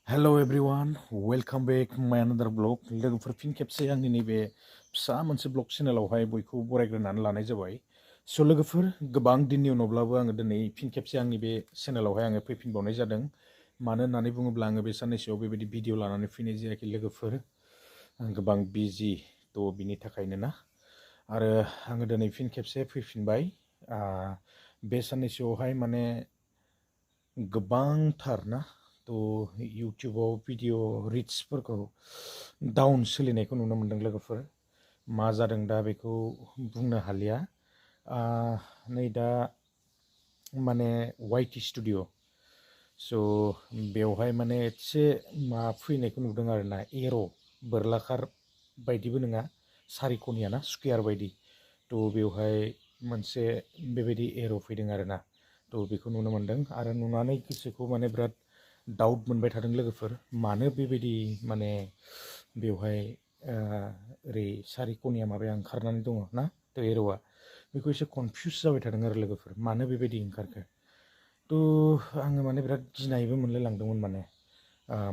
Hello everyone, welcome back my another blog. लोगोफोर फिन खेबसे आंनि नैबे फिसा मोनसे ब्लग चेनेलावहाय बयखौ बरायग्रोनानै लानाय जाबाय। स' लोगोफोर गोबां दिननि उनावब्लाबो आङो दिनै फिन खेबसे आंनि बे चेनेलावहाय आङो फैफिनबावनाय जादों। मानो होननानै बुङोब्ला आङो बे साननैसोआव बेबायदि भिडिअ लानानै फैनाय जायाखै लोगोफोर। आं गोबां बिजि थ' बिनि थाखायनो ना। आरो आङो दिनै फिन खेबसे फैफिनबाय। बे साननैसोआवहाय माने गोबांथार ना थ' इउटुबाव भिडिअ रिट्सफोरखौ डाउन सोलिनायखौ नुनो मोन्दों लोगोफोर। मा जादों दा बेखौ बुंनो हालिया। नै दा माने वाइटि स्टुडिअ स' बेवहाय माने एसे मा फैनायखौ नुदों आरो ना एर' बोरलाखार बायदिबो नङा सारिक'निया ना स्कुयार बायदि थ' बेवहाय मोनसे बेबायदि एर' फैदों आरो ना थ' बेखौ नुनो मोन्दों आरो नुनानै गोसोखौ माने बिराद डाउट मोनबाय थादों लोगोफोर मानो बेबायदि माने बेवहाय ओरै सारिक'निया माबाया ओंखारनानै दङ ना थ' एर'आ बेखौ एसे कनफिउस जाबाय थादों आरो लोगोफोर मानो बेबायदि ओंखारखो थ' आङो माने बिराद गिनायबो मोनलाय लांदोंमोन माने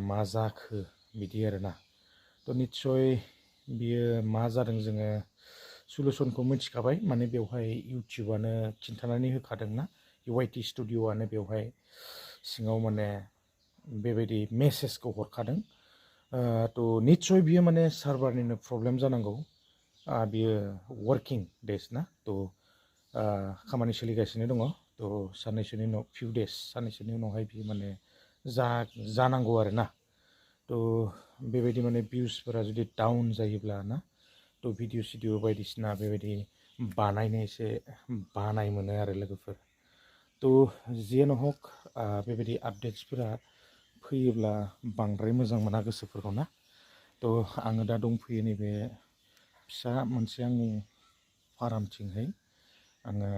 मा जाखो बिदि आरोना थ' निस्सय बियो मा जादों जोङो सलुसनखौ मिथिखाबाय माने बेवहाय इउटुबानो खिन्थानानै होखादोंना वाइटि स्टुडिअ'आनो बेवहाय सिङाव माने बेबायदि मेसेजखौ हरखादों थ' निस्सय बियो माने सार्भारनिनो प्रब्लेम जानांगौ बियो वार्किं डेज ना थ' खामानि सोलिगासिनो दङ थ' साननैसोनि उनाव फिउ डेज साननैसोनि उनावहाय बियो माने जानांगौ आरो ना थ' बेबायदि माने भिउसफोरा जुदि डाउन जायोब्ला ना थ' भिडिअ सिडिअ बायदिसिना बेबायदि बानायनो एसे बानाय मोनो आरो लोगोफोर थ' जियानो हक बेबायदि आपडेट्सफोरा फैयोब्ला बांद्राय मोजां मोना गोसोफोरखौ ना थ' आङो दा दंफैयो नैबे फिसा मोनसे आंनि फार्मथिंहाय आङो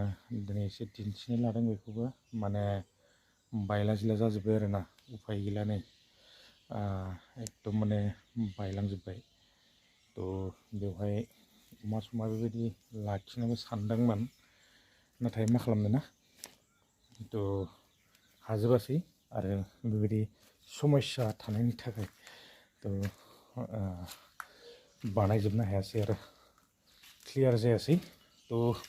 दिनै एसे दिन्थिनो लादों बेखौबो माने बायला जिला जाजोब्बाय आरो ना उफाय गैला नै एकदम माने बायलांजोब्बाय थ' बेवहाय अमा समा बेबायदि लाखिनोबो सानदोंमोन नाथाय मा खालामनो ना थ' हाजोबासै आरो बेबायदि समस्या थानायनि थाखाय थ' बानायजोबनो हायासै आरो क्लियार जायासै थ'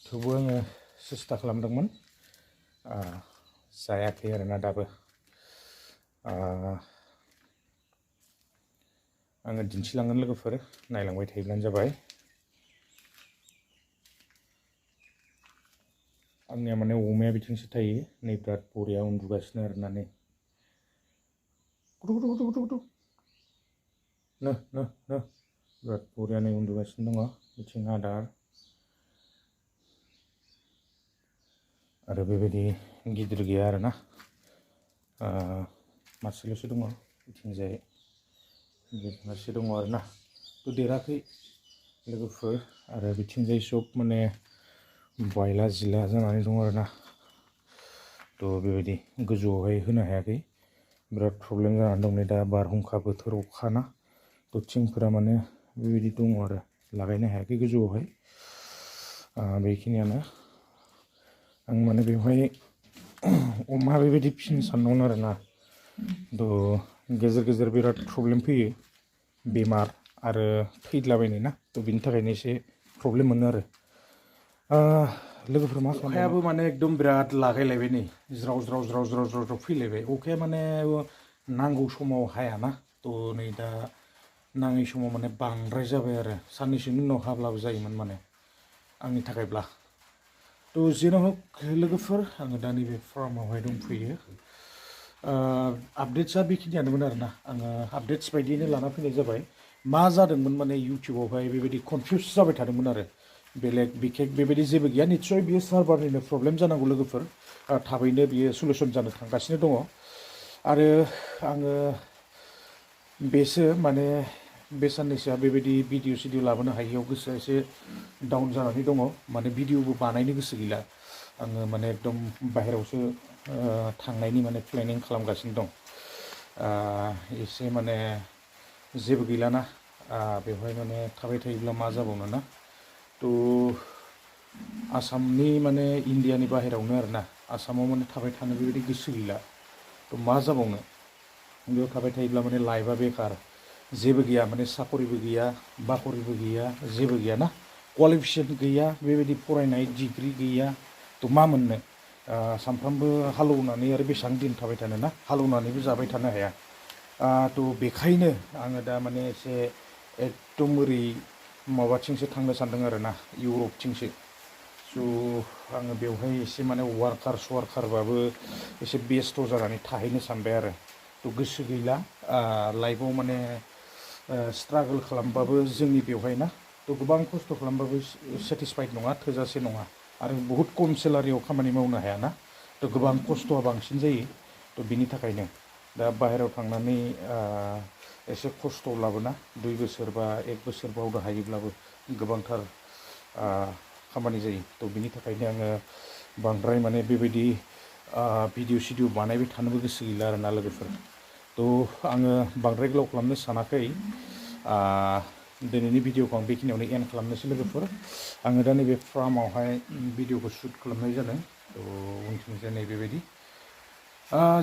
थेवबो आङो सेस्था खालामदोंमोन जायाखै आरोना दाबो आङो दिन्थिलांगोन लोगोफोर नायलांबाय थायोब्लानो जाबाय आंनिया माने अमाया बिथिंसो थायो नै बिराद बरिया उन्दुगासिनो आरोना नै गुदु गुदु गुदु गुदु नो बिराद बरिया नै उन्दुगासिनो दङ बिथिं आदार आरो बेबायदि गिदिर गैया आरोना मासेल'सो दङ बिथिंजाय मासे दङ आरोना थ' देराखै लोगोफोर आरो बिथिंजाय सब माने बायला जिला जानानै दं आरोना थ' बेबायदि गोजौआवहाय होनो हायाखै बिराद प्रब्लेम जानानै दं नै दा बारहुंखा बोथोर अखाना थ' थिंफोरा माने बेबायदि दङ आरो लागायनो हायाखै गोजौआवहाय बेखिनियानो आं माने बेवहाय अमा बेबायदि फिसिनो सानदोंमोन आरोना थ' गेजेर गेजेर बिराद प्रब्लेम फैयो बेमार आरो थैद्लाबायनाय ना थ' बिनि थाखायनो एसे प्रब्लेम मोनो आरो लोगोफोर मा अखायाबो माने एकदम बिराद लागायलायबाय नै ज्राव ज्राव ज्राव ज्राव ज्राव ज्राव फैलायबाय अखाया माने नांगौ समाव हायाना थ' नै दा नाङै समाव माने बांद्राय जाबाय आरो साननैसोनि उनाव हाब्लाबो जायोमोन माने आंनि थाखायब्ला थ' जेन' हक लोगोफोर आङो दा नैबे फार्मावहाय दंफैयो आपडेट्सआ बेखिनियानोमोन आरोना आङो आपडेट्स बायदियैनो लाना फैनाय जाबाय मा जादोंमोन माने इउटुबावहाय बेबायदि कनफिउस जाबाय थादोंमोन आरो बेलेग बिखेक बेबायदि जेबो गैया निस्सय बियो सार्भारनिनो प्रब्लेम जानांगौ लोगोफोर थाबैनो बियो सलुसन जानो थांगासिनो दङ आरो आङो बेसो माने बे साननैसोआ बेबायदि भिडिअ सिडिअ लाबोनो हायियाव गोसोआ एसे डाउन जानानै दङ माने भिडिअबो बानायनो गोसो गैला आङो माने एकदम बाहेरायावसो थांनायनि माने प्लेनिं खालामगासिनो दं एसे माने जेबो गैलाना बेवहाय माने थाबाय थायोब्ला मा जाबावनो ना थ' आसामनि माने इण्डियानि बाहेरायावनो आरोना आसामाव माने थाबाय थानो बेबायदि गोसो गैला थ' मा जाबावनो बेयाव थाबाय थायोब्ला माने लाइफआ बेकार जेबो गैया माने साकरिबो गैया बाकरिबो गैया जेबो गैया ना क्वालिफिकेसन गैया बेबायदि फरायनाय डिग्री गैया थ' मा मोननो सानफ्रामबो हालौनानै आरो बेसेबां दिन थाबाय थानो ना हालौनानैबो जाबाय थानो हाया थ' बेखायनो आङो दा माने एसे एकदम ओरै माबाथिंसो थांनो सानदों आरो ना इउरपथिंसो स' आङो बेवहाय एसे माने वार्कारबाबो एसे बेस्थ' जानानै थाहैनो सानबाय आरो थ' गोसो गैला लाइफआव माने स्ट्रागोल खालामबाबो जोंनि बेवहाय ना थ' गोबां खस्थ' खालामबाबो सेटिसफाइड नङा थोजासे नङा आरो बहुद खम सेलारियाव खामानि मावनो हायाना थ' गोबां खस्थ'आ बांसिन जायो थ' बिनि थाखायनो दा बाहेरायाव थांनानै एसे खस्थ' लाबोना 2 बोसोर बा 1 बोसोर मावनो हायोब्लाबो गोबांथार खामानि जायो थ' बिनि थाखायनो आङो बांद्राय माने बेबायदि भिडिअ सिडिअ बानायबाय थानोबो गोसो गैला आरो ना लोगोफोर थ' आङो बांद्राय गोलाव खालामनो सानाखै दिनैनि भिडिअखौ आं बेखिनियावनो एन्ड खालामनोसै लोगोफोर आङो दा नैबे फार्मावहाय भिडिअखौ शुट खालामनाय जादों थ' उनथिंजाय नैबेबायदि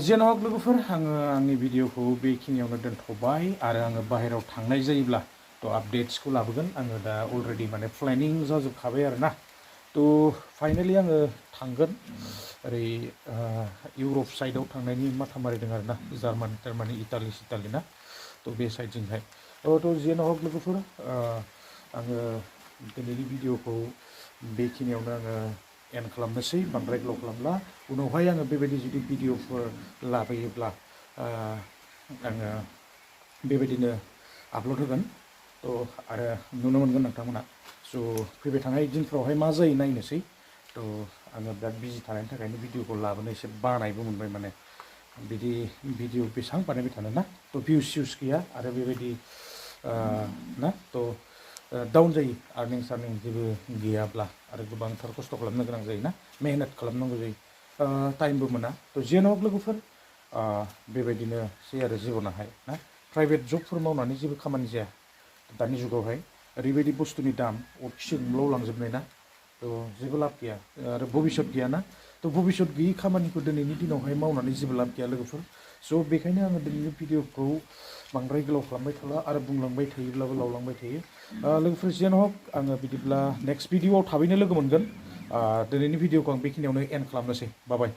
जेन' हक लोगोफोर आङो आंनि भिडिअखौ बेखिनियावनो दोनथ'बाय आरो आङो बाहेरायाव थांनाय जायोब्ला थ' आपडेट्सखौ लाबोगोन आङो दा अलरेडि माने प्लेनिं जाजोबखाबाय आरो ना थ' फाइनालि आङो थांगोन ओरै इउरप साइडआव थांनायनि माथा मारिदों आरो ना जार्मानि इटालि ना थ' बे साइडजोंहाय थ' जेन' हक लोगोफोर आङो दिनैनि भिडिअखौ बेखिनियावनो आङो एन्ड खालामनोसै बांद्राय गोलाव खालामला उनावहाय आङो बेबायदि जुदि भिडिअफोर लाबोयोब्ला आङो बेबायदिनो आपल'ड होगोन थ' आरो नुनो मोनगोन नोंथांमोना स' फैबाय थानाय दिनफ्रावहाय मा जायो नायनोसै थ' आङो बिराद बिजि थानायनि थाखायनो भिडिअखौ लाबोनो एसे बानायबो मोनबाय माने बिदि भिडिअ बेसेबां बानायबाय थानो ना थ' भिउस गैया आरो बेबायदि ना थ' डाउन जायो आर्निं जेबो गैयाब्ला आरो गोबांथार खस्थ' खालामनो गोनां जायोना मेहनत खालामनांगौ जायो टाइमबो मोना थ' जेन' हक लोगोफोर बेबायदिनोसै आरो जिबनाहाय ना प्राइभेट जबफोर मावनानै जेबो खामानि जाया दानि जुगावहाय ओरैबायदि बुस्थुनि दाम अरखि जोंब्लावलांजोबनाय ना थ' जेबो लाब गैया आरो भबिसत गैयाना थ' भबिसत गैयि खामानिखौ दिनैनि दिनावहाय मावनानै जेबो लाब गैया लोगोफोर स' बेखायनो आङो दिनैनि भिडिअखौ बांद्राय गोलाव खालामबाय थाला आरो बुंलांबाय थायोब्लाबो लावलांबाय थायो लोगोफोर जेन' हक आङो बिदिब्ला नेक्स्ट भिडिअआव थाबैनो लोगो मोनगोन दिनैनि भिडिअखौ आं बेखिनियावनो एन्ड खालामनोसै बाय